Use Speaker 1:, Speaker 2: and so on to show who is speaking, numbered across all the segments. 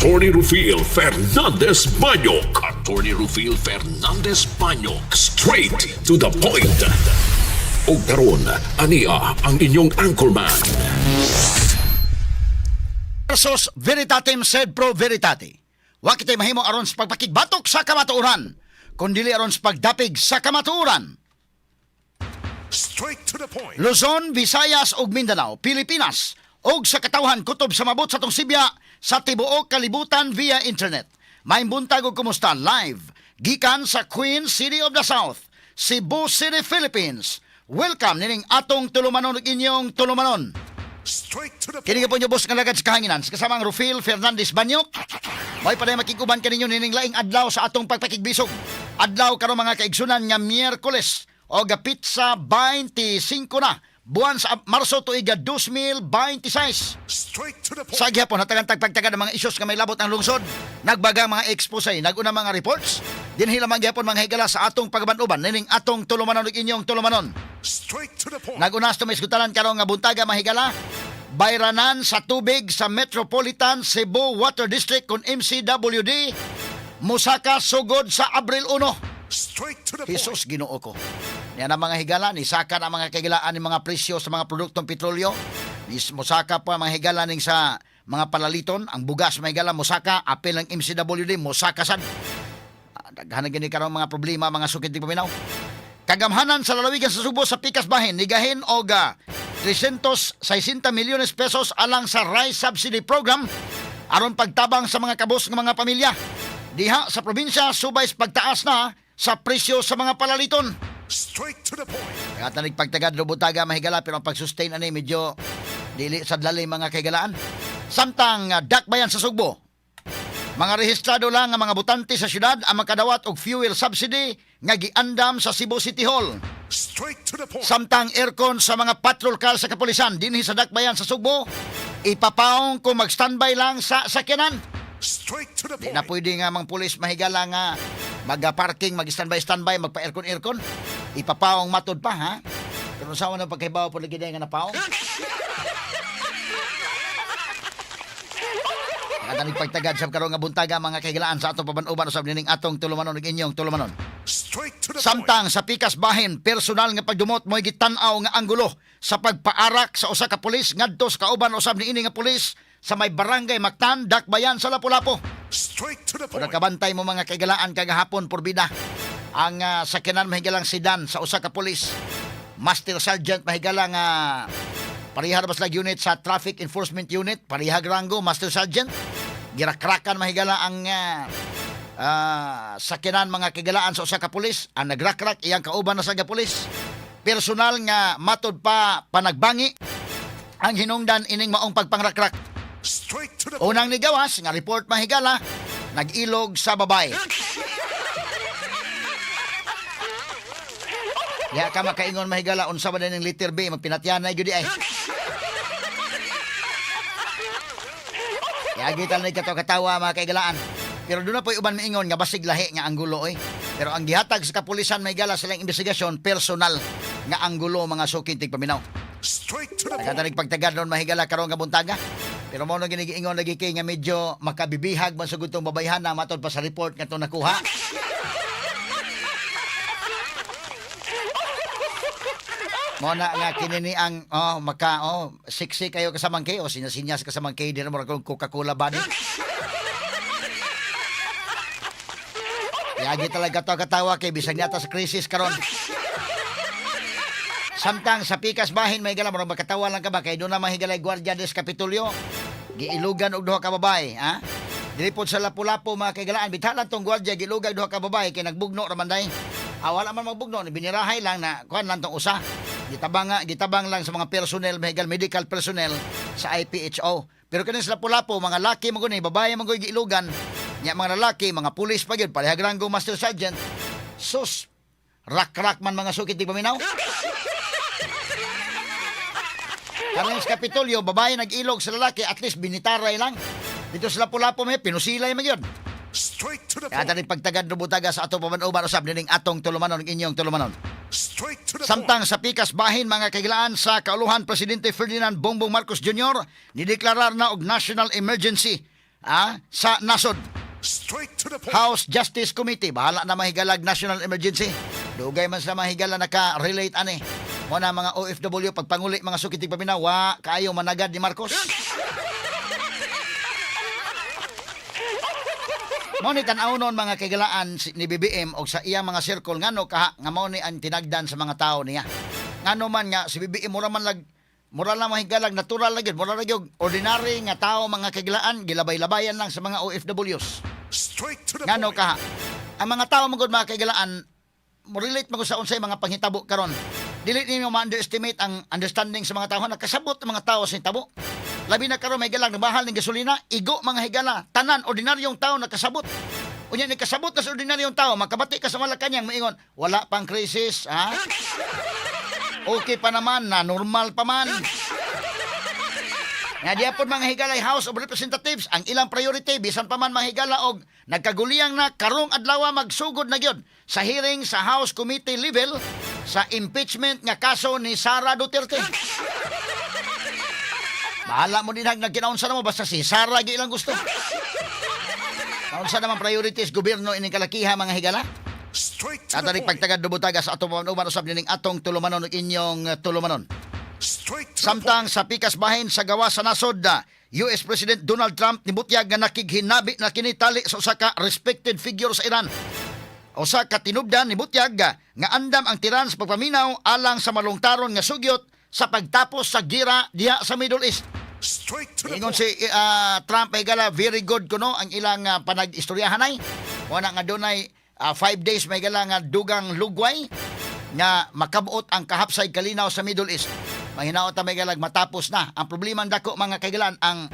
Speaker 1: Attorney Rufil Fernandez Banyok. Attorney Rufil Fernandez Banyok. Straight to the point. Ug karon, ania ang inyong anchorman.
Speaker 2: Versus veritatem sed pro veritate. Wa kitay mahimo aron sa pagpakigbatok sa kamatuoran, kundili aron sa pagdapig sa kamatuoran.
Speaker 1: Straight to the point.
Speaker 2: Luzon, Visayas ug Mindanao, Pilipinas ug sa katawhan kutob sa mabot sa atong sibya sa tibuok kalibutan via internet. Maayong buntag ug kumusta live gikan sa Queen City of the South, Cebu City, Philippines. Welcome nining atong tulumanon ug inyong tulumanon.
Speaker 1: Straight to the
Speaker 2: Kini po boss nga lagad sa kahanginan sa kasamang Rufil Fernandez Banyok. May paday makiguban kaninyo nining laing adlaw sa atong pagpakigbisog. Adlaw karon, mga kaigsunan, nga Miyerkules o petsa 25 na buwan sa Marso tuiga 2026.
Speaker 1: Straight to the point.
Speaker 2: Sa gihapon hatagan tagpagtaga ng mga isyos nga may labot ang lungsod. Nagbaga mga expose, naguna mga reports. Dinhi lamang gihapon, mga higala, sa atong pagaban-uban nining atong tulumanon ug inyong tulumanon.
Speaker 1: Straight to the point.
Speaker 2: Nag-unas may iskutalan karon nga buntaga, mahigala. Bayranan sa tubig sa Metropolitan Cebu Water District kon MCWD musaka sugod sa Abril 1.
Speaker 1: Straight to the point.
Speaker 2: Jesus, Ginoo ko. Yan ang mga higala, ni saka na mga kahigalaan ni mga presyo sa mga produktong petrolyo. Ni musaka pa, mga higala, ning sa mga palaliton, ang bugas, mga higala, musaka, apil ang MCWD, musaka sad. Ah, daghan na gini karon mga problema, mga sukit di paminaw. Kagamhanan sa lalawigan sa Subo sa Pikas Bahin, nigahin og 360 milyones pesos alang sa rice subsidy program aron pagtabang sa mga kabos ng mga pamilya diha sa probinsya subay sa pagtaas na sa presyo sa mga palaliton.
Speaker 1: Straight to the point.
Speaker 2: Kaya tanig pagtagad rubutaga, mahigala, pero ang pag-sustain ani medyo dili sa dali, mga kahigalaan. Samtang dakbayan sa Sugbo, mga rehistrado lang ang mga botante sa syudad ang makadawat og fuel subsidy nga giandam sa Cebu City Hall.
Speaker 1: Straight to the point.
Speaker 2: Samtang aircon sa mga patrol car sa kapulisan dinhi sa dakbayan sa Sugbo ipapaong kung mag-standby lang sa sakyanan.
Speaker 1: Straight to the
Speaker 2: Di na
Speaker 1: point.
Speaker 2: pwede nga mga pulis, mahigala, nga mag-parking, mag-standby standby, magpa-aircon aircon. Ipapaong matod pa ha. Pero sa na pagkaibaw po lagi nga napaong. Nakatanig pagtagad sa karon nga buntaga, mga kahigalaan, sa atong paban-uban usab nining atong tulumanon ug inyong tulumanon.
Speaker 1: Straight to the point.
Speaker 2: Samtang sa Pikas Bahin, personal nga pagdumot mo'y gitan-aw nga anggulo sa pagpaarak sa usa ka pulis ngadto sa kauban usab niini nga pulis sa may barangay Mactan, Dakbayan sa Lapu-Lapu.
Speaker 1: Straight to the
Speaker 2: Kung
Speaker 1: point.
Speaker 2: nakabantay mo, mga kaigalaan, kagahapon porbida ang sakyanan, mahigalang sedan sa usa ka pulis. Master Sergeant, mahigala, nga pareha ra ba sila unit sa Traffic Enforcement Unit, parehag ranggo, Master Sergeant. Girakrakan, mahigala, ang sakyanan, mga kaigalaan, sa usa ka pulis. Ang nagrakrak iyang kauban na sa pulis. Personal nga matod pa panagbangi ang hinungdan ining maong pagpangrakrak.
Speaker 1: Straight to the point.
Speaker 2: Unang nigawas nga report, mahigala, nag-ilog sa babae. Ya ka makaingon, mahigala, unsa ba ning letter B, magpinatyanay gyud ay. Yagi tal kato katawa, mga kaigalaan. Pero doon na po'y uban miingon nga basig lahi nga anggulo oy. Pero ang gihatag sa kapulisan, mahigala, silang investigasyon, personal nga anggulo, mga suki tigpaminaw.
Speaker 1: Straight to the point.
Speaker 2: Nagkatanig pagtagad nun, mahigala, karon nga buntaga. Pero mo nang ginigiingon lagi kay nga medyo makabibihag man sa gutong babayhan na matod pa sa report nga itong nakuha. Mo na nga kini ni ang oh maka oh siksi kayo kasamang kay o sinyas kasamang kay di na mo kung Coca-Cola body. Yagi talaga to katawa kay bisag niya ta sa krisis karon. Samtang sa Pikas Bahin, may gala, murag makatawa lang ka ba kay doon na mahigalay Guardia des Kapitolyo giilugan og duha ka babae, ha. Dili pod sa Lapu-Lapu, mga kaigalaan, bithalan tong gwardiya giilugag duha ka babae kay nagbugno ra man day. Ah, wala man magbugno, binirahay lang na kuan lang tong usa. Gitabang nga, gitabang lang sa mga personnel, mahigal, medical personnel sa IPHO. Pero kani sa Lapu-Lapu, mga laki man gud ni babae man gud giilugan. Nya mga lalaki, mga pulis pa gyud, parehag ranggo master sergeant. Sus, rak-rak man, mga sukit di paminaw. Karon sa Kapitolyo, babae nag-ilog sa lalaki, at least binitaray lang. Dito sa Lapu-Lapu may pinusilay man yun.
Speaker 1: Straight to the
Speaker 2: Kaya
Speaker 1: point.
Speaker 2: taning pagtagad rubutaga sa ato paman-uban usab nining atong tulumanon ug inyong tulumanon.
Speaker 1: Straight to the point.
Speaker 2: Samtang sa Pikas Bahin, mga kagilaan, sa kauluhan, Presidente Ferdinand Bongbong Marcos Jr. nideklarar na og national emergency. sa nasod.
Speaker 3: Straight to the point.
Speaker 2: House Justice Committee, bahala na mahigalag national emergency. Dugay man sila mahigala naka-relate ani. Mo na mga OFW pagpanguli, mga suki tigpaminaw, wa kaayo managad ni Marcos. Mo ni tan-aw noon, mga kaigalaan, ni BBM og sa iyang mga circle, ngano kaha nga mao ni ang tinagdan sa mga tao niya. Ngano man nga si BBM mura man lag mura lang mahigalag natural lang gyud, mura lang gyud ordinary nga tao, mga kaigalaan, gilabay-labayan lang sa mga OFWs.
Speaker 3: Straight to the
Speaker 2: Ngano
Speaker 3: point.
Speaker 2: kaha? Ang mga tao man gud, mga kaigalaan, mo relate man gud sa unsay mga panghitabo karon. Dili ninyo ma-underestimate ang understanding sa mga tao. Nakasabot ang mga tao sa hitabo. Labi na karon may galang nabahal ng gasolina, igo, mga higala, tanan ordinaryong tao nakasabot. Unya ni kasabot na sa ordinaryong tao, makabati ka sa Malacanang moingon, "Wala pang krisis, ha? Okay pa naman, na normal pa man." Nga diya po, mga higalay, House of Representatives, ang ilang priority, bisan pa man, mga higala, og nagkaguliyang na karong adlaw magsugod na gyud sa hearing sa House Committee level sa impeachment nga kaso ni Sara Duterte. Bahala mo din nagkinaunsa na mo, basta si Sara gyud ilang gusto. Naunsa naman priorities gobyerno ining kalakiha, mga higala?
Speaker 3: Straight to the
Speaker 2: Tatarik
Speaker 3: point.
Speaker 2: pagtagad dubutaga sa atong pamanuban usab nining atong tulumanon ug inyong tulumanon.
Speaker 3: Straight to the
Speaker 2: Samtang sa pikas bahin sa gawa sa nasod, US President Donald Trump nibutyag nga nakighinabi na kini tali sa usa ka respected figure sa Iran. Usa ka tinubdan nibutyag nga andam ang Tehran sa pagpaminaw alang sa malungtaron nga sugyot sa pagtapos sa gira diha sa Middle East.
Speaker 3: Straight to the
Speaker 2: Ingon
Speaker 3: point.
Speaker 2: si Trump ay gala very good kuno ang ilang panag-istoryahan ay. Wala nga dunay 5 days may gala nga dugang lugway nga makabuot ang kahapsay kalinaw sa Middle East. Mahinaot ta may galag matapos na. Ang problema ang dako, mga kaigalan, ang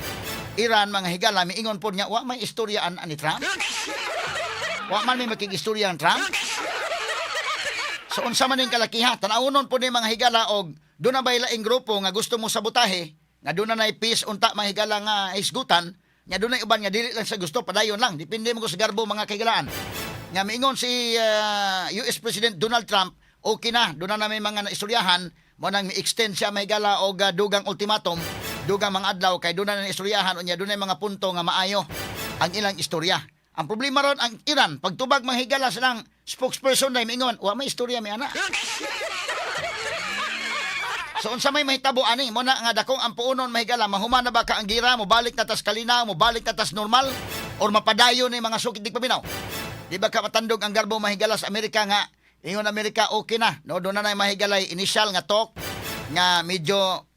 Speaker 2: Iran, mga higala, miingon pod nga wa may istoryaan ani Trump. Wa man may makig-istorya ang Trump. So unsa man ning kalakiha, tan-awnon po ni, mga higala, og doon na bay laing grupo nga gusto mo sabotahe, nga doon na nay peace unta, mga higala, nga hisgutan, nga doon na uban nga dili lang sa gusto, padayon lang, depende mo ko sa garbo, mga kahigalaan. Nga miingon si US President Donald Trump, okay na, doon na may mga naistoryahan, mo nang mi-extend siya, mga higala, og dugang ultimatum, dugang mga adlaw kay doon na naistoryahan unya doon na mga punto nga maayo ang ilang istorya. Ang problema ron ang Iran, pagtubag, mga higala, silang spokesperson na miingon, "Wa may istorya mi ana." So unsa may mahitabo ani mo na nga dakong ang puonon, mahigala, mahuman na ba ka ang gira, mo balik na tas kalinaw, mo balik na tas normal or mapadayon ni, mga sukit paminaw? Di ba ka matandog ang garbo, mahigala, sa Amerika nga ingon Amerika okay na, no, doon na mahigalay initial nga talk nga medyo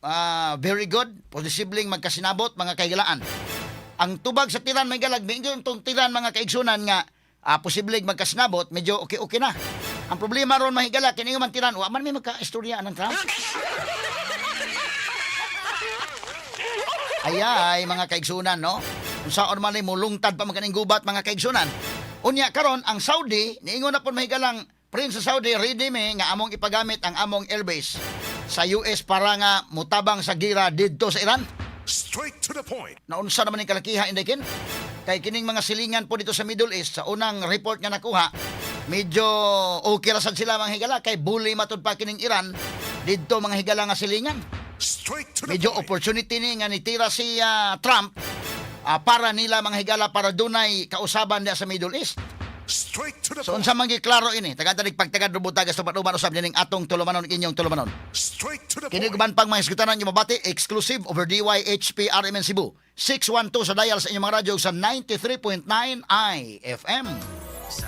Speaker 2: very good, posibleng magkasinabot, mga kahigalaan. Ang tubag sa Tehran may galag, medyo itong Tehran, mga kaigsunan, nga posibleng magkasinabot, medyo okay-okay na. Ang problema ron, mahigala, kini man Tehran, wa man may magka-istorya ng Trump. Ayay, mga kaigsunan, no? Kung saan man ay mulungtad pa man kaning gubat, mga kaigsunan. Unya karon ang Saudi, niingon na po mahigalang Prince sa Saudi, ready me nga among ipagamit ang among airbase sa US para nga mutabang sa gira didto sa Iran.
Speaker 3: Straight to the point.
Speaker 2: Naunsa naman yung kalakiha, Indekin? Kay kining mga silingan po dito sa Middle East, sa unang report nga nakuha, medyo okay ra sad sila, mga higala, kay bully matud pa kining Iran didto, mga higala, nga silingan.
Speaker 3: Straight to the
Speaker 2: Medyo
Speaker 3: point.
Speaker 2: opportunity ni nga nitira si Trump para nila, mga higala, para dunay kausaban diya sa Middle East.
Speaker 3: Straight to the
Speaker 2: So
Speaker 3: point.
Speaker 2: unsa man giklaro ini, taga-tanig pagtagad rubutag sa uban usab nining atong tulumanon inyong tulumanon.
Speaker 3: Straight to the
Speaker 2: Kini
Speaker 3: point.
Speaker 2: guban pang mga isgutanan yung mabati exclusive over DYHP RMN Cebu. 612 sa dial sa inyong mga radyo sa 93.9 IFM.
Speaker 4: Sa